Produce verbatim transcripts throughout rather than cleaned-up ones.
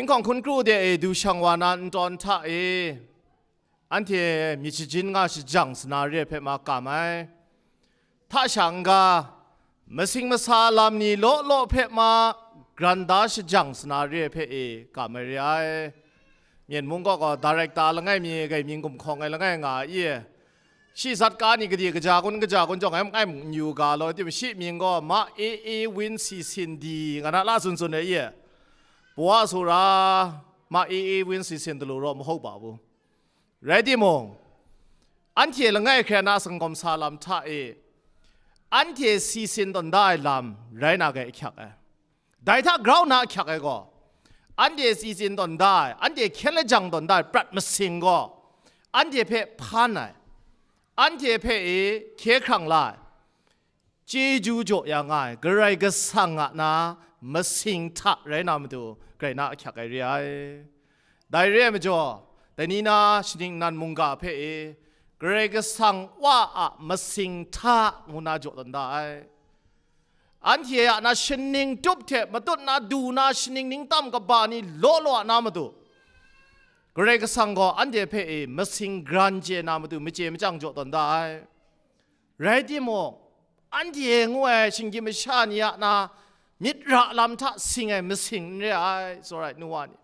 Hkinghkawng hkun kru de e du shang wa na ntawn hta e, anhte myit shajin nga shajang sa na re ai hpe makam ai. Hta sha n-ga, masing masa lam ni law law hpe ma gran da shajang sa na re ai hpe e kam ai re ai. Myen mung kaw gaw director langai mi, gaimying gumhkawng ai langai nga ai. Shi zat ka ni gade kaja kun, kaja kun jawng ai, ai n yu ga law, tim shi mying gaw ma A A Win Si Sin Di nga na la tsun tsun ai. Pawa sura ma A A Win Si Sin Dalu raw mahau ba bu. Rai timung, anhte langai hkrai na sanggawm sa lam hta e, anhte si sin tawn da ai lam rai na gai ahkyak ai. Dai hta grau na ahkyak ai gaw, anhte si sin tawn da ai, anhte hkyen lajang tawn da ai prat masing gaw, anhte hpe hpan ai, anhte hpe e hkye hkrang la ai, chyeju jaw ya nga ai Karai Kasang a na masing hta rai na matu, grai na ahkyak ai re ai. Dai re ai majaw, dai ni na shaning nnan mungga hpe e, Karai Kasang Wa a masing hta ngu na jaw tawn da ai. Anhte a na shaning tup hte matut na du na shaning ningtam kaba ni law law a na matu, Karai Kasang gaw anhte hpe e masing gran chye na matu, machye machyang jaw tawn da ai. Rai timung, anhte ngu ai shinggyim masha ni a na myit ra lam hta sing ai masing n re ai, tsawra ai nu wa ni.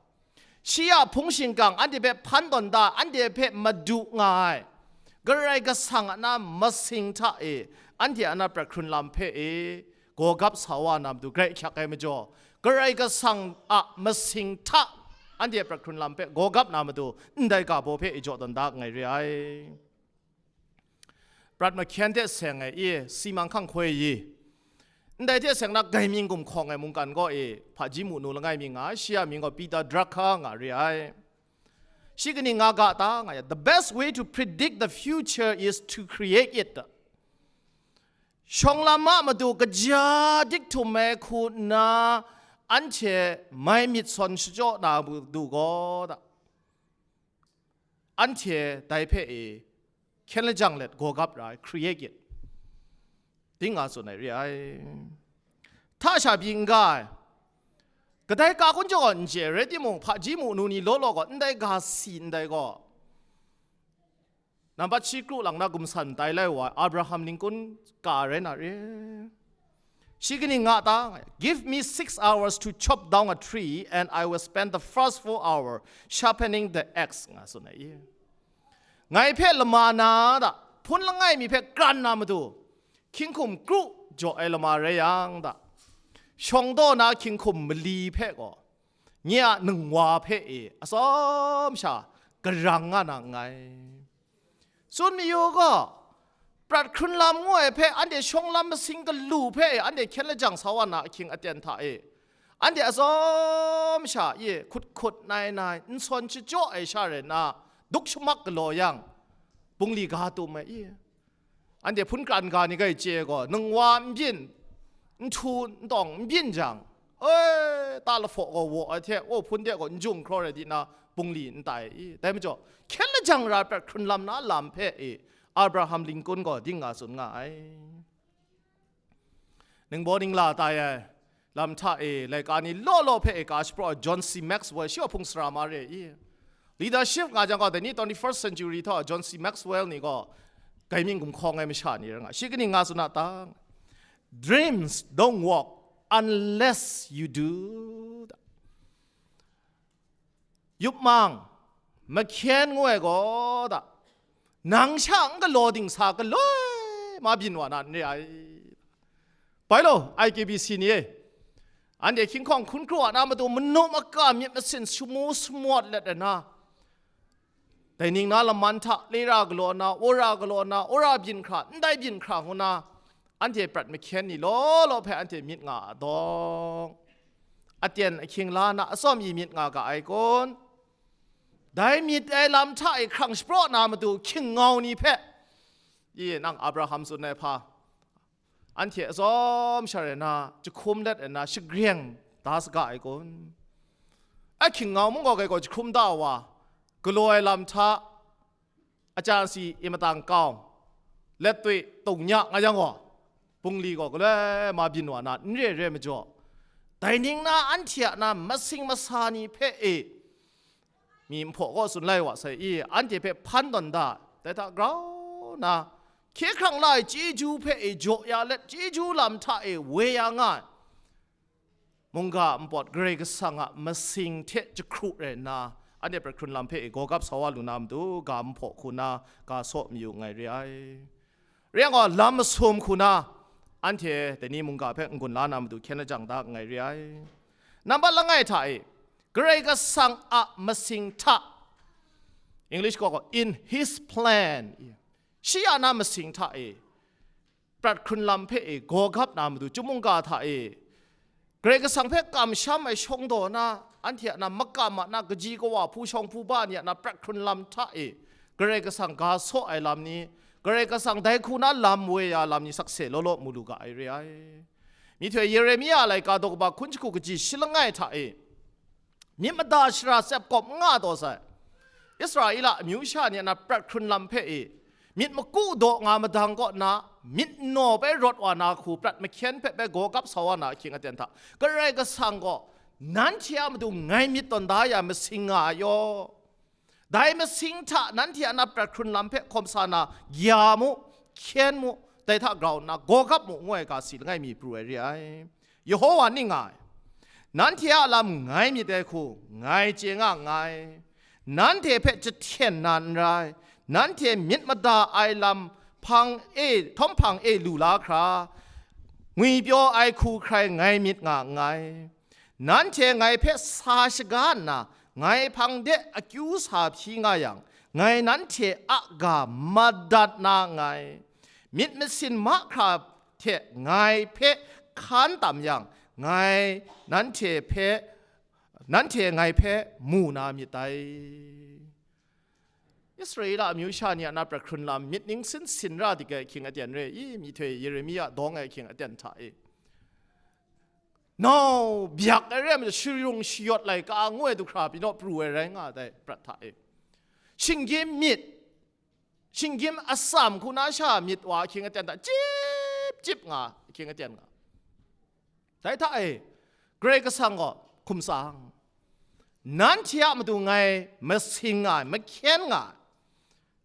Shi a hpung shingkang anhte hpe hpan tawn da, anhte hpe madu nga ai Karai Kasang a na masing hta e, anhte a na prat hkrun lam hpe e, gawgap sa wa na matu grai ahkyak ai majaw, Karai Kasang a masing hta anhte prat hkrun lam hpe gawgap na matu, ndai ga baw hpe e jaw tawn da nngai re ai. Prat mahkyen hte seng ai i, si manghkang hkoi i, ndai hte seng na gaimying gumhkawng ai mungkan gaw e, hpaji mu nu langai mi nga ai, shi a mying gaw Peter Drucker nga re ai. Shi kaning nga ga ta nga ya, the best way to predict the future is to create it. Shawng lam a matu kaja dik htum ai hku nna, anhte mai myit sawn shachyaw na matu gaw da, anhte dai hpe e hkyen lajang let gawgap ra ai, create it, ding nga tsun ai re ai. Hta sha pyi n ga ai, kadai ka kun jaw n chye, rai timung, hpaji mu nu ni law law gaw, ndai ga si ndai gaw, nambat shi kru lang na gumsan tai lai wa ai Abraham Lincoln ka rai na re. Shi kaning nga ta? Give me six hours to chop down a tree and I will spend the first four hour sharpening the axe, nga tsun ai i. Ngai hpe lama na da, hpun langai mi hpe kran na matu, hkying hkum kru jaw ai lama rai yang da, shawng daw na hkying hkum mali hpe gaw, nye a ningwa hpe e atsawm sha garang nga na nngai. Tsun mayu gaw, prat hkrun lam ngu ai hpe anhte shawng lam masing galu hpe e anhte hkyen lajang sa wa na ahkying aten hta e, anhte atsawm sha e hkut hkut nai nai n sawn shachyaw ai sha rai nna, duk shamak galaw yang, bungli ga tum ai i. Anhte hpun kran ga ni ga e chye gaw, ningwa n byin, nhtu ntawng n byin jang, oi, ta lahpaw gaw waw ai hte, o, hpun de gaw n jung hkraw rai di na, bungli n tai i. Dai majaw, hkyen lajang ra prat hkrun lam na lam hpe e, Abraham Lincoln gaw ding nga tsun nga ai. Ningbaw ningla tai ai lam hta e, laika ni law law hpe e ka shapraw ai John C. Maxwell, shi a hpung sara ma re i. Leadership nga jang gaw, dai ni twenty-first century hta John C. Maxwell ni gaw, gaimying gumhkawng ai masha ni rai nga. Shi kaning nga tsun a ta? Dreams don't work unless you do. Yup mang, mahkyen ngu ai gaw da, nang sha n galaw dingsa galoi ma byin wa na n re ai. Bai law, I K B C ni e, anhte hkying hkawng hkun hkru a na matu manu maka myit masin shamu shamawt let ai na, dai ning na laman hta lera galaw na, wora galaw na, wora byin hkra, ndai byin hkra ngu na, anhte prat mahkyen ni law law hpe anhte myit nga a dawng, aten ahkying la na atsawm i myit nga ga ai kun? Dai myit ai lam hta e hkrang shapraw na matu hkying ngau ni hpe, i, nang Abraham tsun ai hpa, anhte atsawm sha rai na, jahkum let ai na, shagreng da saga ai kun? Ahkying ngau mung gaw, gai gaw jahkrum da wa, galaw ai lam hta, ajan si i matang kau, let tui tung nya nga yang gaw, bungli gaw galoi ma byin wa na n re re majaw, Dai ning na anhte a na masing masa ni hpe e, mi nhpaw kaw tsun lai wa sai i, anhte hpe hpan tawn da, dai hta grau na, hkye hkrang la ai chyeju hpe e jaw ya let, chyeju lam hta e woi ya nga ai. Mungga npawt Karai Kasang a masing hte jahkru rai nna, anhte prat hkrun lam hpe e gawgap sa wa lu na matu, ga nhpaw hku na, ga saw mayu nngai re ai. Rai yang gaw, lam masum hku na, anhte dai ni mungga hpe n-gun la na matu hkyen lajang da nngai re ai. Nambat langai hta e, Karai Kasang a masing hta, English gaw gaw, in his plan, shi a na masing hta e, prat hkrun lam hpe e gawgap na matu, chyum mungga hta e, Karai Kasang hpe kamsham ai shawng daw na, anhte a na makam a na, kaji kawa, hpu shawng hpu ba ni a na prat hkrun lam hta e, Karai Kasang ga saw ai lam ni, Karai Kasang dai hku na lam woi ya lam ni sakse law law mu lu ga ai re ai. Myihtoi Yeremia laika daw kaba hkun jahku kaji shi langai hta e, myit mada shara tsep kawp nga taw sai. Israela amyu sha ni a na prat hkrun lam hpe e, myit maku daw nga madang kaw nna, myit naw bai rawt wa na hku prat mahkyen hpe bai gawgap sa wa na ahkying aten hta, Karai Kasang gaw nanhte a matu ngai myit tawn da ya masing nga ai yaw. Dai masing hta nanhte a na prat hkrun lam hpe hkawm sa na, gya mu, hkyen mu, dai hta grau nna gawgap mu, ngu ai ga si langai mi pru ai re ai. Yehowa ning nga ai. Nanhte a lam ngai myit ai hku, ngai chye nga nngai. Nanhte hpe jahten na n rai, nanhte myit mada ai lam hpang e, htawm hpang e lu la hkra, ngwipyaw ai hku hkrai ngai myit nga nngai. Nanhte ngai hpe sa shaga nna, ngai hpang de akyu sa hpyi nga yang, ngai nanhte a ga madat na nngai. Myit masin mahkra hte ngai hpe hkan tam yang, ngai nanhte hpe, nanhte ngai hpe mu na myit dai. Israela amyu sha ni a na prat hkrun lam myit ning sin sin ra dik ai ahkying aten re i, myihtoi Yeremia dawng ai ahkying aten hta e, nau byak ai re ai majaw, shayung shayawt laika ngu ai du hkra pyi naw pru ai rai nga ai dai prat hta e. Shinggyim myit, shinggyim atsam hku na sha myit wa ahkying aten hta chyip chyip nga, ahkying aten nga. Dai hta e, Karai Kasang gaw hkum tsang, nanhte a matu ngai masing nga ai, mahkyen nga ai,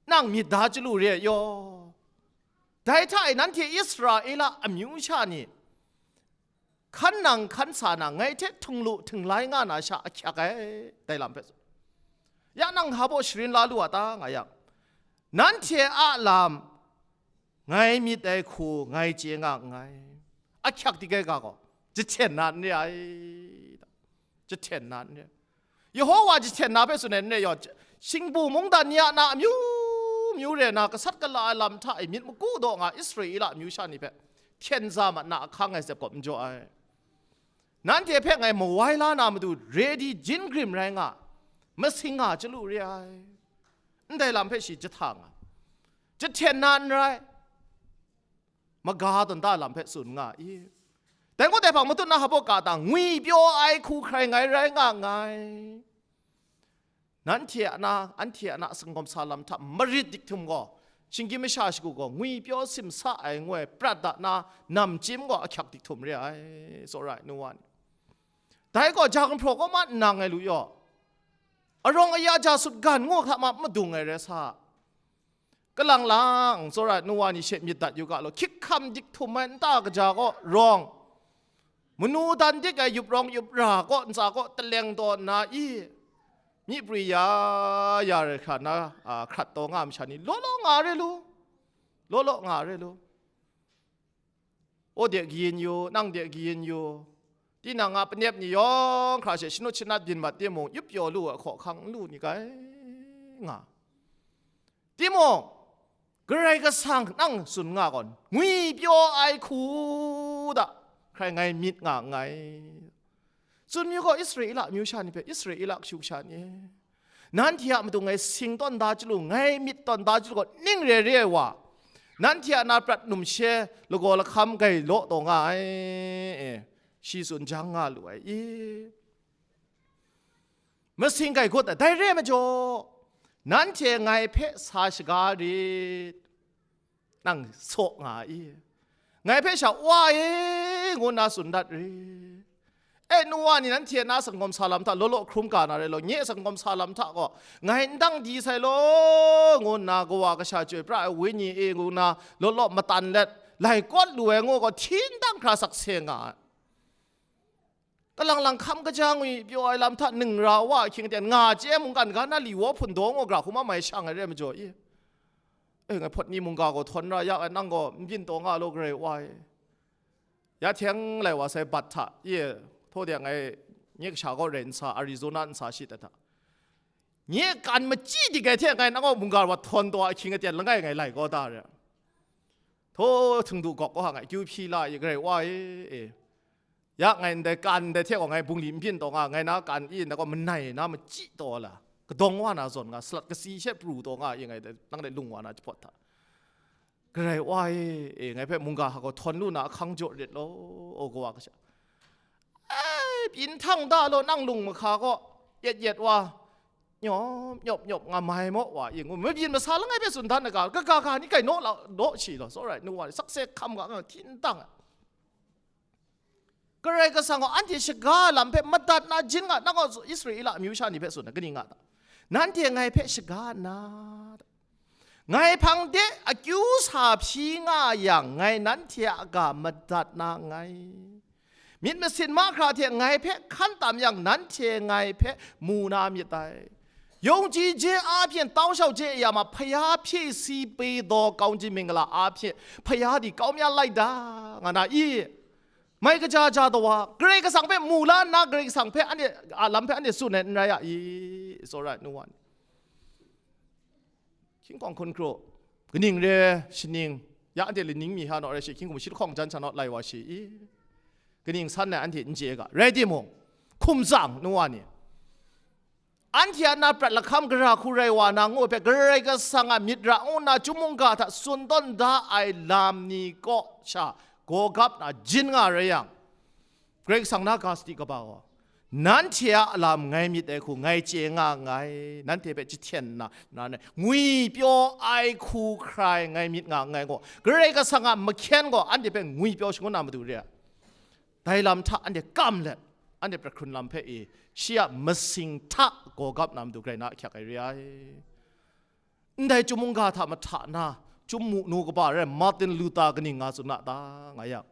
nang myit da chyalu re ai yaw. Dai hta e nanhte Israela amyu sha ni, hkan nang hkan sa na, ngai hte htung lu htung lai nga na sha ahkyak ai, dai lam hpe tsun. Ya nang hpa baw sharin la lu a ta, nga yang, nanhte a lam ngai myit ai hku ngai chye nga nngai. Ahkyak dik ai ga gaw, jahten na n re ai, jahten na n re ai. Yehowa jahten na hpe tsun ai n re yaw, shingbu mungdan ni a na amyu myu re na, gasat gala ai lam hta e myit maku daw nga Israela amyu sha ni hpe hkyen za mat na ahkang ngai tsep kawp n jaw ai. Nanhte hpe ngai mawai la na matu, ready jin grim rai nga, masing nga chyalu re ai. Ndai lam hpe shi jahta nga, jahten na n rai, maga tawn da lam hpe tsun nga i. Dai ngut ai hpang matut na hpa baw ga ta, ngwipyaw ai hku hkrai ngai rai nga nngai. Nanhte a na, anhte a na singawm sa lam hta marit dik htum gaw, shinggyim masha shagu gaw ngwipyaw simsa ai ngu ai prat da na namchyim gaw ahkyak dik htum re ai, tsawra ai nu wa ni. Dai gaw ja gumhpraw kaw ma nna ngai lu yaw, arawng aya ja sut gan ngu hkra ma madung ai rai sa. Kalang lang, tsawra ai nu wa ni she myit dat yu ga law, hkyik hkam dik htum ai nta kaja kaw rawng, manu dan dik ai yup rawng yup ra kaw ntsa kaw taleng taw nna i, myi pri ya ya rai hkra na, a, hkrat taw nga ai masha ni, law law nga re lu, law law nga re lu. Aw de kayin yu, nang de kayin yu, tinang a panep ni yawng hkra she shanut shanat byin mat timung, yup pyaw lu ai hkaw hkang n lu ni kai nga. Timung, Karai Kasang nang tsun nga gaw, ngwipyaw ai hku da hkrai ngai myit nga nngai. Tsun mi gaw, Israela amyu sha ni hpe, Israela kashu kasha ni, nanhte a matu ngai sing tawn da chyalu, ngai myit tawn da chyalu gaw, ning re re ai wa, nanhte a na prat numshe lagaw lahkam gai law taw nga ai, e, shi tsun jang nga lu ai i. Masing gai gut ai, dai re ai majaw, nanhte ngai hpe sa shaga rit, nang saw nga ai i? Ngai hpe sha, "Wa e," ngu nna tsun dat rit? E, nu wa ni, nanhte na sanggawm sa lam hta law law hkrum ga na rai law, nye sanggawm sa lam hta gaw ngai n dang di sai law, ngu nna kawa kasha chyoi pra ai wenyi e ngu nna law law matan let, lai kawt lu ai ngu gaw, hti n dang hkra sakse nga ai. Kalang lang hkam kaja ngwi pyaw ai lam hta ningra wa ahkying aten, nga chye mungkan ga na li wa hpun daw ngaw gra hkrum a mai shang ai re ai majaw i. E, ngai hpawt ni mungga gaw htawn ra ya ai, nang gaw n byin taw nga law, Karai Wa e. Ya hte lai wa sai bat hta, ye, htaw de ngai nye kasha gaw rai n sa, Arizona n sa shi ta hta. Nye kan machyi dik ai hte ngai nang gaw mungga wa htawn taw ahkying aten langai ngai lai kau da re. Htaw htung du gawk kau ha ngai, kyu hpyi la i, Karai Wa e, e. Ya ngai ndai kan ndai hte gaw ngai bungli n byin taw nga, ngai na kan i nda gaw manai na machyi taw la, kadawng wa na zawn nga, salat kasi she pru taw nga i, ngai dai, nang dai lung wa na jahpawt hta. Karai Wa e, e, ngai hpe mungga hka gaw htawn lu na ahkang jaw rit law, o kawa kasha. E, byin htang da law, nang lung mahka gaw yet yet wa, nyawp nyawp nyawp nga mai maw wa, i ngu, mabyin masa langai hpe tsun dan aga, kaga ga ni kai naw la, naw shi law, tsawra ai nu wa, sakse hkam ga nga hti n dang ai. Karai Kasang gaw anhte shaga lam hpe madat na jin nga, nang gaw Israela amyu sha ni hpe tsun ai, kaning nga ta? Nanhte ngai hpe shaga nna, ngai hpang de akyu sa hpyi nga yang, ngai nanhte a ga madat na nngai. Myit masin mahkra hte ngai hpe hkan tam yang, nanhte ngai hpe mu na myit dai. Yawng chyi je a hpyen tau shau je ya ma, Hpaya hpyi si pe daw kau n ji mying gala a hpyen, Hpaya di kau mya lai da, nga na i? Mai kaja ja dawa, Karai Kasang hpe mu la nna, Karai Kasang hpe anhte a lam hpe anhte tsun ai n rai a i? It's alright, no one. Hkying hkawng hkun hkru, kaning re shaning, ya anhte laning mi ha naw rai shi, hkying hkum shi lahkawng jan sha naw lai wa shi i? Kaning san ai anhte n chye ga, rai timung, hkum tsang, nu wa ni, anhte a na prat lahkam gara hku rai wa na ngu hpe, Karai Kasang a myit ra ngu nna chyum mungga hta tsun tawn da ai lam ni kaw sha gaw gap na jin nga rai yang, Karai Kasang na ga sadi kaba gaw, nanhte a lam ngai myit ai hku ngai chye nga nngai, nanhte hpe jahten nna, na nai, ngwipyaw ai hku hkrai ngai myit nga nngai gaw, Karai Kasang a mahkyen gaw anhte hpe ngwipyaw shangun na matu re ai. Dai lam hta anhte kam let, anhte pra hkrun lam hpe e, shi a masing hta gaw gap na matu grai na ahkyak ai re ai. Ndai chyum mungga hta mahta na, chyum mu nu kaba rai Martin Luther kaning nga tsun na ta, nga yang,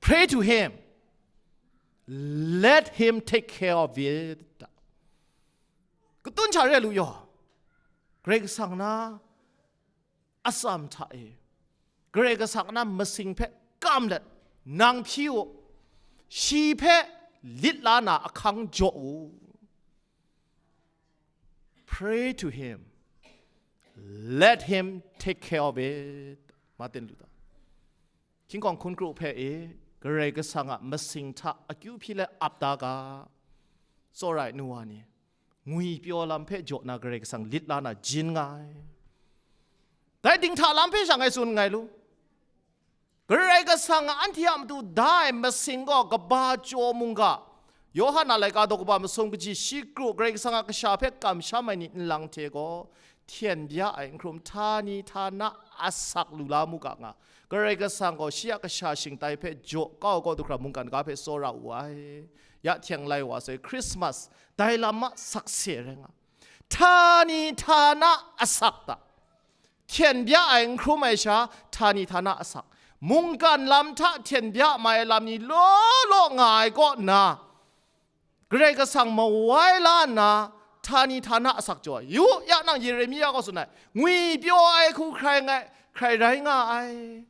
"Pray to him, let him take care of it." Katun hta re lu yaw, Karai Kasang na atsam hta e, Karai Kasang na masing hpe kam let, nang hpyi u, shi hpe lit la na ahkang jaw u. "Pray to him, let him take care of it." Martin Luther. Hkying hkawng hkun kru hpe e, Karai Kasang a masing hta akyu hpyi let ap da ga, tsawra ai nu wa ni, ngwipyaw lam hpe jaw na Karai Kasang lit la na jin nga ai. Dai dinghta lam hpe sha ngai tsun nngai lu. Karai Kasang a anhte a matu da ai masing gaw kaba jaw mungga, Yawhan a laika daw kaba masum kaji shi kru, Karai Kasang a kasha hpe kamsham ai ni nlang hte gaw, hten bya ai n hkrum, htani htana asak lu la mu ga nga. Karai Kasang gaw shi a kasha shingtai hpe jaw kau kau du hkra mungkan ga hpe tsawra wu ai. Ya hte lai wa sai, Christmas, dai lam a sakse rai nga. Htani htana asak ta, hten bya ai n hkrum ai sha, htani htana asak, mungkan lam hta hten bya mai ai lam ni law law nga ai kaw na, Karai Kasang mawai la nna, htani htana asak jaw ai. Yu, ya nang Yeremia gaw tsun ai, ngwipyaw ai hku hkrai ngai, hkrai rai nga ai.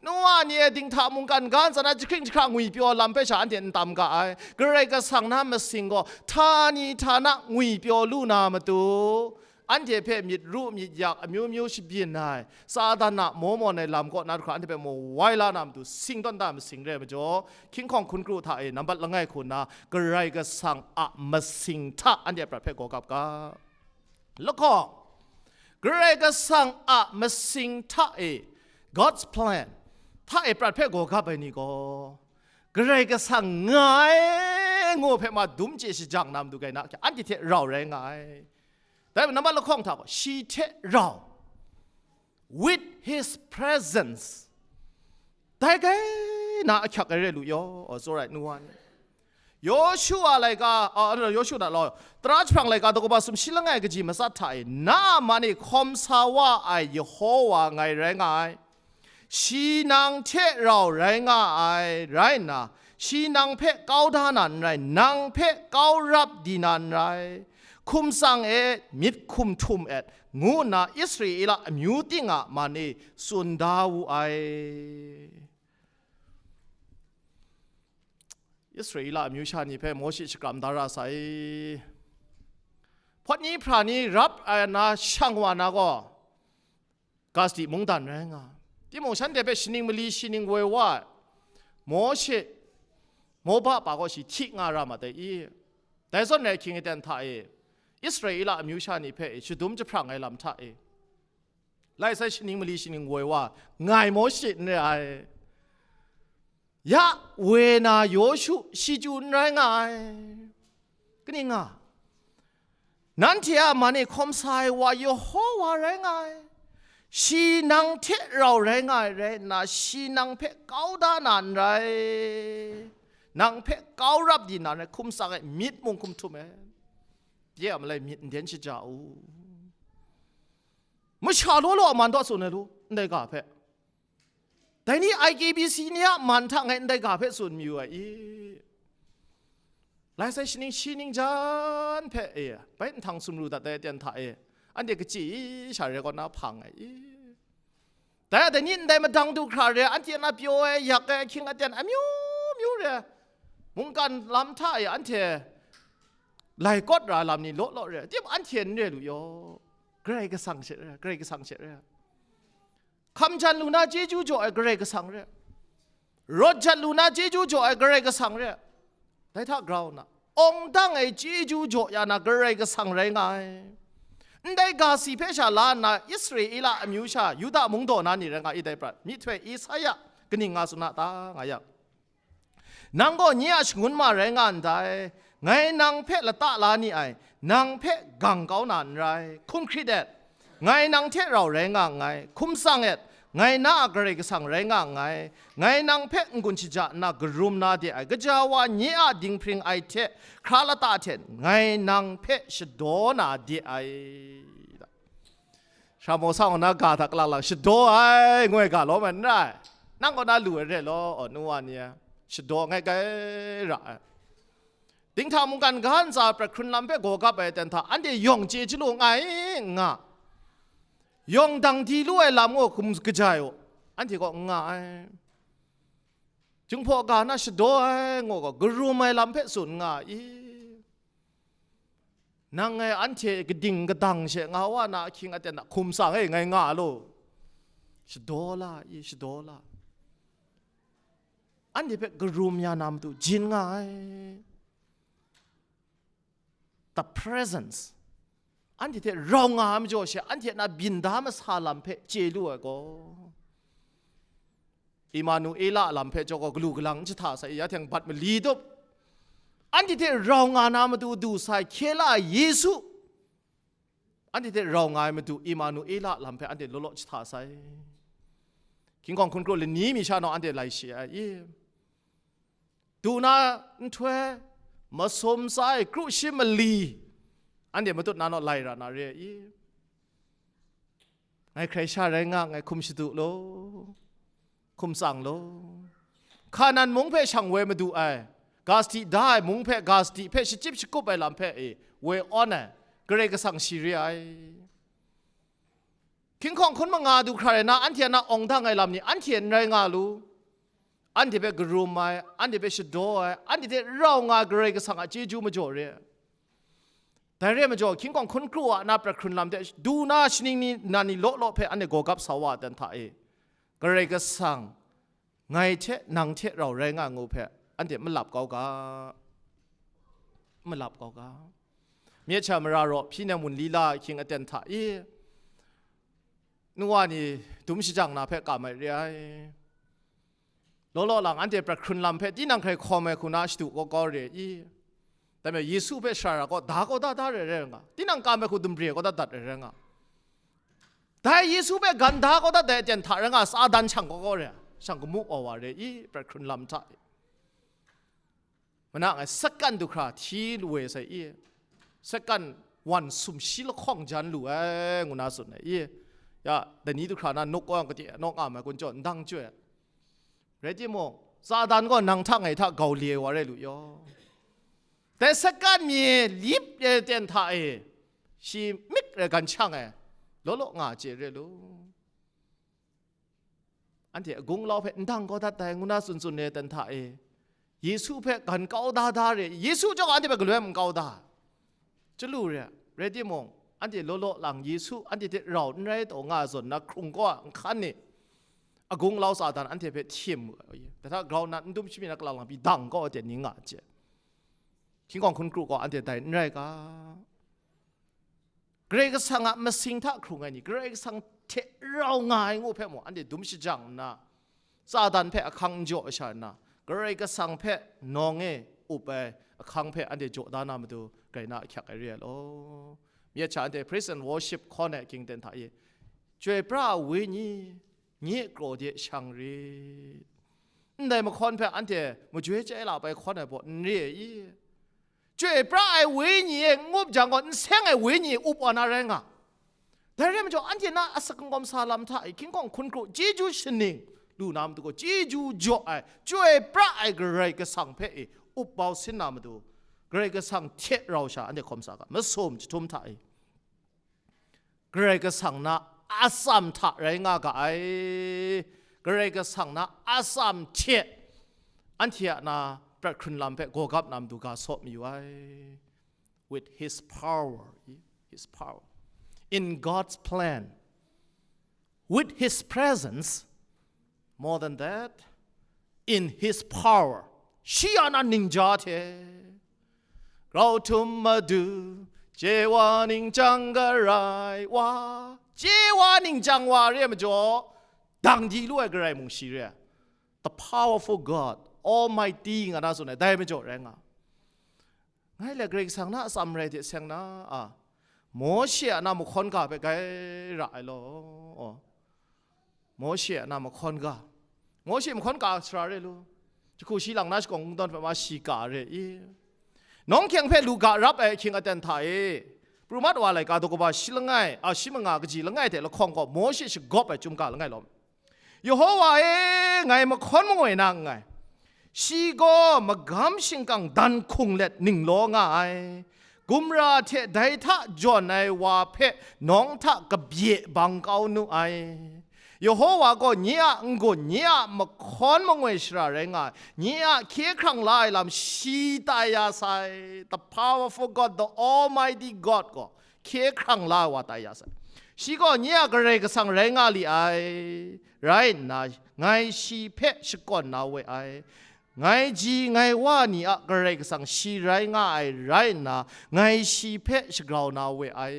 Nu wa ni e, dinghta mungkan ga ntsa na jahkring jahkra ngwipyaw lam hpe sha anhte n tam ga ai. Karai Kasang na masing gaw htani htana ngwipyaw lu na matu, anhte hpe myit ru myit yak amyu myu shabyin ai, Satan a maw mawn ai lam kaw na du hkra anhte hpe mawai la na matu, sing tawn da masing re ai majaw, hkying hkawng hkun kru hta e nambat langai hku nna Karai Kasang a masing hta anhte a prat hpe gaw gap ga. Lahkawng, Karai Kasang a masing hta e, God's plan hta e prat hpe gaw gap ai ni gaw, Karai Kasang nga ai ngu hpe ma dum chye shajang na matu gai na hkya, anhte hte rau rai nga ai. Dai nambat lahkawng hta gaw, shi hte rau, with his presence, dai gai na ahkyak ai re lu yaw, oh, tsawra ai nu wa ni. Yawshu a laika, ah, Yawshu na law, Tara jahprang laika daw kaba sumshi langai kaji matsat hta e, na a man e hkawm sa wa ai Yawhawa ngai rai nga ai. Shi nang hte rau rai nga ai, rai nna, shi nang hpe kau da na n rai, nang hpe kau rap di na n rai, hkum tsang et, myit hkum htum et, ngu nna Israela amyu ting a man e tsun da wu ai. Israela amyu sha ni hpe Mawshe shakram da ra sai. Hpawt ni hpra ni rap ai na shang wa na gaw, Gasti mungdan rai nga. Timung shanhte hpe shaning mali shaning woi wa ai. Mawshe, Moba pa gaw shi hti nga ra ma dai i? Dai zawn rai hkying aten hta e, Israela amyu sha ni hpe shadum jahprang ai lam hta e, lai sai shaning mali shaning woi wa, ngai Mawshe n re ai. Ya, woi na Yawshu shi chyu n rai nga ai. Kaning nga? Nanhte a man e hkawm sa ai wa Yawhawa rai nga ai. Shi nang hte rau rai nga ai rai nna, shi nang hpe kau da na n rai. Nang hpe kau rap di na n rai, hkum tsang ai, myit mung hkum htum ai. Pye a malai myit n den shaja u. Masha law law a man daw tsun ai lu, ndai ga hpe. Dai ni I K B C ni a man hta ngai ndai ga hpe tsun mayu ai i? Lai sai shaning shi ning jan hpe e, bai nhtang sumru dat ai aten hta e, anhte kachyi sha re kaw na hpang ai i? Dai a dai ni ndai madang du hkra re, anhte na pyaw ai, yak ai, ahkying aten amyu myu re, mungkan lam hta e anhte lai kawt ra lam ni law law re, tim anhte n re lu yaw, Karai Kasang she re, Karai Kasang she re. Hkam jan lu na chyeju jaw ai Karai Kasang re. Rawt jat lu na chyeju jaw ai Karai Kasang re. Dai hta grau nna, awng dang ai chyeju jaw ya na Karai Kasang rai nga ai. Ndai ga si hpe sha la nna Israela amyu sha Yuda mung daw na ni rai nga i dai prat. Myihtoi Isaya kaning nga tsun a ta nga yang, nang gaw nye a shangun ma rai nga ndai, ngai nang hpe lata la ni ai, nang hpe gang kau na n rai, hkum hkrit et, ngai nang hte rau rai nga nngai, hkum tsang et, ngai na a Karai Kasang rai nga nngai, ngai nang hpe n-gun shaja nna karum na de ai, gaja wa nye a dinghpring ai hte hkra lata hte ngai nang hpe shadaw na de ai. Sha maw sa ngu na ga hta kalak lang shadaw ai, ngu ai ga lawm ai n rai. Nang kaw na lu ai re law, aw, nu wa ni e, shadaw ngai kai ra ai. Dinghta mungkan ga ntsa prat hkrun lam hpe gaw gap ai aten hta, anhte yawng chye chyalu nga i, n nga. Yawng dang di lu ai lam gaw hkum kaja ai u, anhte kaw n nga ai. Jinghpaw ga na shadaw ai, ngu gaw, karum ai lam hpe tsun nga i? Nang e anhte kading kadang she nga wa na ahkying aten a hkum tsang e ngai nga lu. Shadaw la i, shadaw la. Anhte hpe karum ya na matu jin nga ai. The presence. Anhte hte rau nga ai majaw she, anhte na byin da masa lam hpe chye lu ai gaw, Emanuela lam hpe jaw gaw galu galang n jahta sai, ya teng bat mali dup. Anhte hte rau nga na matu du sai, hkye la ai Yesu. Anhte hte rau nga ai matu Emanuela lam hpe anhte law law jahta sai. Hkying hkawng hkun kru lani mi sha naw anhte lai shi ai i? Du na nhtoi, masum tsa ai kru shi mali, anhte matut na naw lai ra na re i? Ngai hkrai sha rai nga, ngai hkum shadu law, hkum tsang law. Hkanan mung hpe shang woi madu ai, ga sadi da ai mung hpe, ga sadi hpe shachyip shakup ai lam hpe e woi awn ai, Karai Kasang shi re ai. Hkying hkawng hkun manga du hkra rai na, anhte a na awng dang ai lam ni anhte n rai nga lu. Anhte hpe karum ai, anhte hpe shadaw ai, anhte hte rau nga ai Karai Kasang a chyeju majaw re ai. Dai re ai majaw, hkying hkawng hkun kru a na prat hkrun lam hte du na shaning ni, na ni law law hpe anhte gaw gap sa wa ai aten hta e, Karai Kasang ngai hte nang hte rau rai nga ngu hpe anhte malap kau ga, malap kau ga. Myit sha mara raw hpyi nem wunli la ahkying aten hta i, nu wa ni dum shajang na hpe kam ai re ai. Law law lang anhte prat hkrun lam hpe tinang hkrai hkawm ai hku na shadu kau kau re i? Dai majaw Yesu hpe shara ra kaw da kau da da re re nga, tinang kam ai hku dum re kau da dat re re nga. Dai Yesu hpe gan da kau dat ai aten hta rai nga, Satan shang kau kau re. shang kamu wa wa re i, prat hkrun lam hta e. Mana ngai sakan du hkra hti lu we sai i, sakan wan sumshi lahkawng jan lu ai, ngu na tsun ai i. Ya, dai ni du hkra na nuk kawng kati nawk nga mai kun jaw, ndang chyoi ai. Rai timung, Satan gaw nang hta ngai hta gau li ai wa rai lu yaw. Dai sakan mi lip e ten hta e, shi mik rai gan shang ai, law law nga chye re lu. Anhte agunglau hpe ndang kau dat dai, ngu na tsun tsun re ten hta e, Yesu hpe gan kau da da re, Yesu chyawm anhte hpe galoi n kau da. Chyalu re, rai timung, anhte law law lang Yesu anhte hte rau n rai taw nga zawn na hkrung kau a nhkan ni, agunglau Satan anhte hpe htim mu ai. Dai hta grau nna n dum shami na kalang lang pyi dang kau ai ten ni nga ai hte, hkying hkawng hkun kru kau anhte dai n rai ga. Karai Kasang a masing hta hkrung ai ni, Karai Kasang hte rau nga ai ngu hpe mung, anhte dum shajang nna, Satan hpe ahkang n jaw sha nna, Karai Kasang hpe nawng e up ai ahkang hpe anhte jaw da na matu, grai na ahkyak ai re ai law. Myit sha anhte praise and worship hkawn ai ahkying ten hta e, Chyoi pra ai Wenyi, nye kraw de shang rit. Ndai mahkawn hpe anhte majoi chyai lap ai hkawn ai baw n re ai i? Chyoi pra ai Wenyi e n up jang gaw, n seng ai Wenyi e up wa na rai nga. Dai rai majaw, anhte na asak kangawm sa lam hta e, hkying hkawng hkun kru, chyeju shaning lu na matu gaw, chyeju jaw ai, chyoi pra ai Karai Kasang hpe e up bau sin na matu, Karai Kasang hte rau sha anhte hkawm sa ga, masum jahtum hta e. Karai Kasang na atsam hta rai nga ga ai. Karai Kasang na atsam hte anhte a na prat hkrun lam hpe gawgap na matu ga saw mayu ai. With his power, his power. In God's plan, with his presence, more than that, in his power, shi a na ningja hte, grau htum madu, chye wa ningchyang garai wa, chye wa ningchyang wa re ai majaw, dang di lu ai Karai mung shi re ai. The powerful God, Almighty nga na tsun ai, dai majaw rai nga. Ngai le Karai Kasang na atsam rai hte seng na, a, Mawshe a na mahkawn ga hpe gai ra ai law. Mawshe a na mahkawn ga. Mawshe mahkawn ga sara re lu. Jahku shi lang na shakawng kungdawn hpe ma shi ga re i? Nawng hkyeng hpe lu ga rap ai ahkying aten hta e, Pru mat wa laika daw kaba shi langai, a, shi manga kaji langai hte lahkawng gaw Mawshe shagawp ai chyum ga langai lawm. Yehowa e, ngai mahkawn mangoi na nngai. Shi gaw magam shingkang dan hkung let ninglaw nga ai. Gumra hte dai hta jawn ai wa hpe nawng hta kabye bang kau nu ai. Yehowa gaw nye a n-gun, nye a mahkawn mangoi shara rai nga ai, nye a hkye hkrang la ai lam shi tai ya sai. The powerful God, the Almighty God gaw hkye hkrang la ai wa tai ya sai. Shi gaw nye a Karai Kasang rai nga li ai, rai nna, ngai shi hpe shakawn na we ai. Ngai ji ngai wa ni a Karai Kasang shi rai nga ai rai nna, ngai shi hpe shagrau na we ai.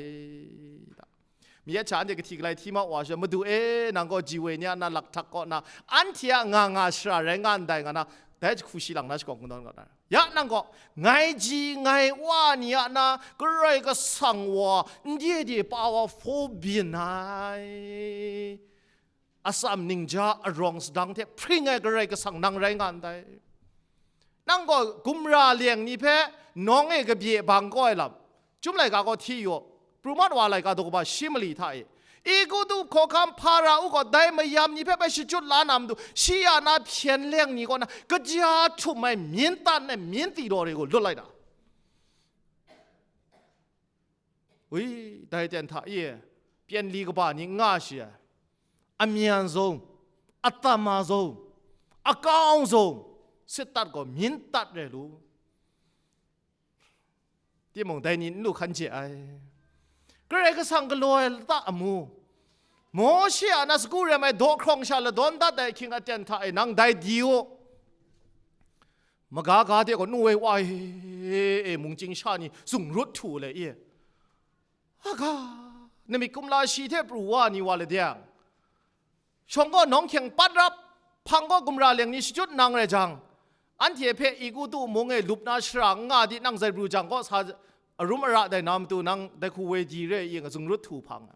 Myit sha anhte kahti kalai hti ma wa sha, Madu e, nang gaw ji woi ni a na lakhtak kaw na, anhte a nga nga shara rai nga ndai nga na, dai jahku shi lang na shakawng kungdawn kaw na. Ya nang gaw, ngai ji ngai wa ni a na, Karai Kasang wa, n de de powerful byin ai. Atsam ningja arawng sadang hte hpring ai Karai Kasang nang rai nga ndai. Nang gaw gumra leng ni hpe nawng e kabye bang kau ai lam, Chyum laika gaw hti yu, Pru mat wa laika daw kaba shi mali hta e, Egutu hkawhkam Hpara-u gaw dai mayam ni hpe bai shachyut la na matu, shi a na hpyen leng ni kaw na kaja htum ai myin tan ai myin ti daw re gaw lut lai ta? Wi, dai ten hta e, pyen li kaba ni n nga shi ai, amyan zawn, atama zawn, akau zawn, sit dat gaw myin tat re lu. Timung dai ni n lu hkan je ai. Karai Kasang galaw ai lata amu, Mawshe a na sagu rem ai daw hkrawng sha ladawn dat ai ahkying aten hta e nang dai di u. Maga ga de gaw nu woi wa e, e mungchying sha ni zungrut htu le i. Aga, namik kumla shi hte pru wa ni wa le deng, shawng gaw nawng hkyeng pat rap, hpang gaw gumra leng ni shachyut nang rai jang, anhte hpe Egutu mung e lup na shara n nga di, nang zai pru jang kaw sa arum ara dai na matu, nang dai hku woi di re i nga zungrut htu hpang.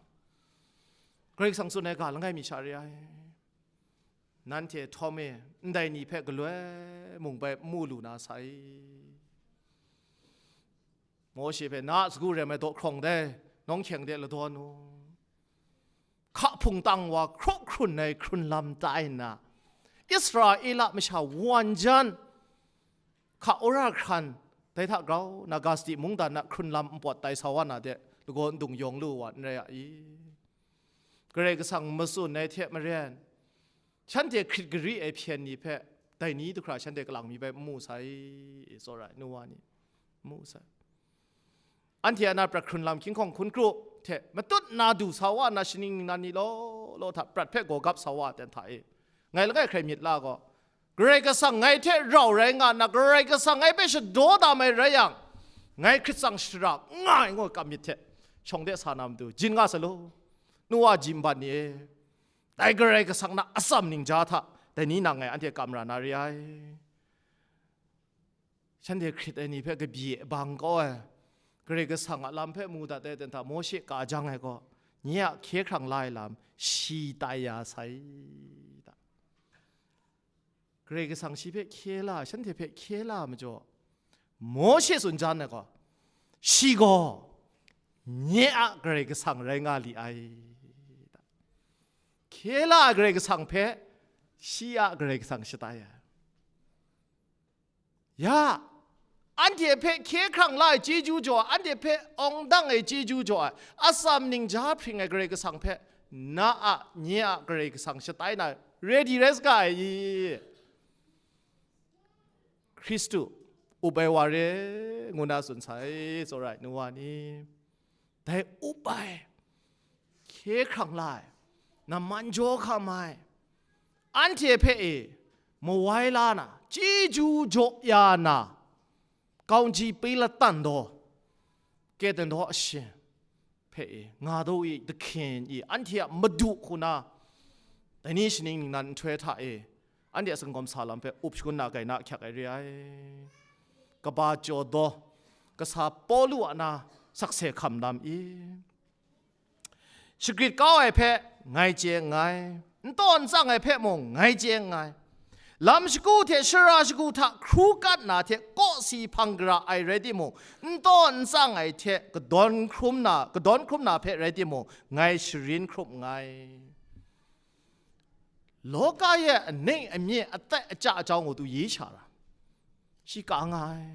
Karai Kasang tsun ai ga langai mi sha re ai. Nanhte htawm e, ndai ni hpe galoi mung bai n mu lu na sai. Mawshe hpe, na a sagu rem ai daw hkrawng dai, nawng hkyeng de ladaw nu. Hka hpung tang wa hkraw hkrun ai hkrun lam tai nna, Israela masha wan jan, hka wora hkran, dai hta grau na ga sadi mungdan na hkrun lam npawt tai sa wa na de, lagaw ndung yawng lu wa n rai a i? Karai Kasang matsun ai hte maren, shanhte hkrit gari ai hpyen ni hpe, dai ni du hkra shanhte kalang mi bai n mu sai, tsawra ai nu wa ni, n mu sai. Anhte a na prat hkrun lam hkying hkawng hkun kru hte matut na du sa wa na, shaning ningnan ni law law hta prat hpe gaw gap sa wa ten hta e, ngai langai hkrai myit la gaw, Karai Kasang ngai hte rau rai nga nna, Karai Kasang ngai hpe shadaw dam ai rai yang, ngai hkrit tsang shara n nga ai ngu kam myit hte, shawng de sa na matu jin nga sa law, nu wa jimban ni e, dai Karai Kasang na atsam ningja hta, dai ni nang ngai anhte kam ra na re ai. Shanhte hkrit ai ni hpe kabyi bang kau ai, Karai Kasang a lam hpe mu dat ai ten hta, Mawshe ka jang ai gaw, nye a hkye hkrang la ai lam shi tai ya sai ta. Karai Kasang shi hpe hkye la, shanhte hpe hkye la majaw, Mawshe tsun jan ai gaw, shi gaw nye a Karai Kasang rai nga li ai. Hkye la ai Karai Kasang hpe, shi a Karai Kasang shatai ai. Ya, anhte hpe hkye hkrang la ai chyeju jaw ai, anhte hpe awng dang ai chyeju jaw ai, atsam ningja hpring ai Karai Kasang hpe, na a, nye a Karai Kasang shatai na, ready rai saga ai i? Hkristu up ai wa re, ngu na tsun sai, tsawra ai nu wa ni. Dai up ai, hkye hkrang la ai, namman jaw hkam ai, anhte hpe e mawai la na, chyeju jaw ya na, kaungji Pilatan daw, Ketan daw ashin hpe e, nga daw i, dahkyen i, anhte a madu hku na, dai ni shaning ningnan nhtoi hta e, anhte a sanggawm sa lam hpe up shangun na, gai na ahkyak ai re ai. Kaba jaw daw, kasa Pawlu a na sakse hkam lam i, shagrit kau ai hpe ngai chye nngai, n taw n tsang ai hpe mung ngai chye nngai. Lam shagu hte shara shagu hta hkru kat na hte kawsi hpang gara ai rai timung, n taw n tsang ai hte kadawn hkrum na, kadawn hkrum na hpe rai timung, ngai sharin hkrup nngai. Lawka ye aning amye atai aja ajau ngu tu yi sha ra, shi ka nga ai.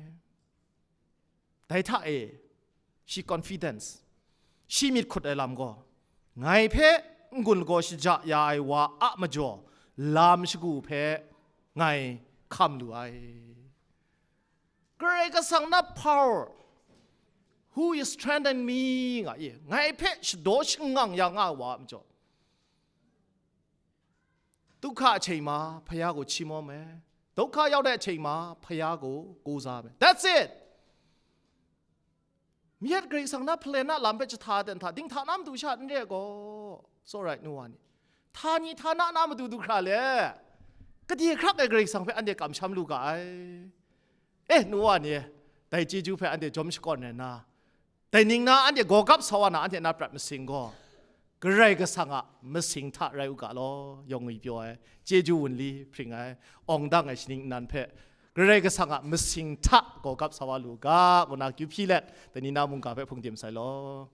Dai hta e, shi confidence, shi myit hkut ai lam gaw, ngai hpe n-gun lagaw shaja ya ai wa a majaw, lam shagu hpe ngai hkam lu ai. Karai Kasang na power, who is strengthen me, nga i, ngai hpe shadaw shangang ya nga ai wa a majaw, ဒုက္ခအချိန်မှာ ဘုရားကို ချီးမွမ်းမယ်။ ဒုက္ခရောက်တဲ့အချိန်မှာ ဘုရားကို ကိုးစားမယ်။ That's it. Myit Karai Kasang na hpalen na lam hpe jahta ten hta, dinghta na matu sha n re gaw, it's alright, nu wa ni. Hta ni hta na na matu du hkra le, gade hkrak ai Karai Kasang hpe anhte kamsham lu ga ai. E, nu wa ni, dai chyeju hpe anhte jawm shakawn ai na, dai ning na anhte gawgap sa wa na, anhte na prat masing gaw, Karai Kasang a masing hta rai u ga law, yawng ngwi pyaw ai, chyeju wunli hpring ai, awng dang ai shaning nnan hpe, Karai Kasang a masing hta gawgap sa wa lu ga, ngu na kyu hpyi let, dai ni na mungga hpe hpungdim sai law.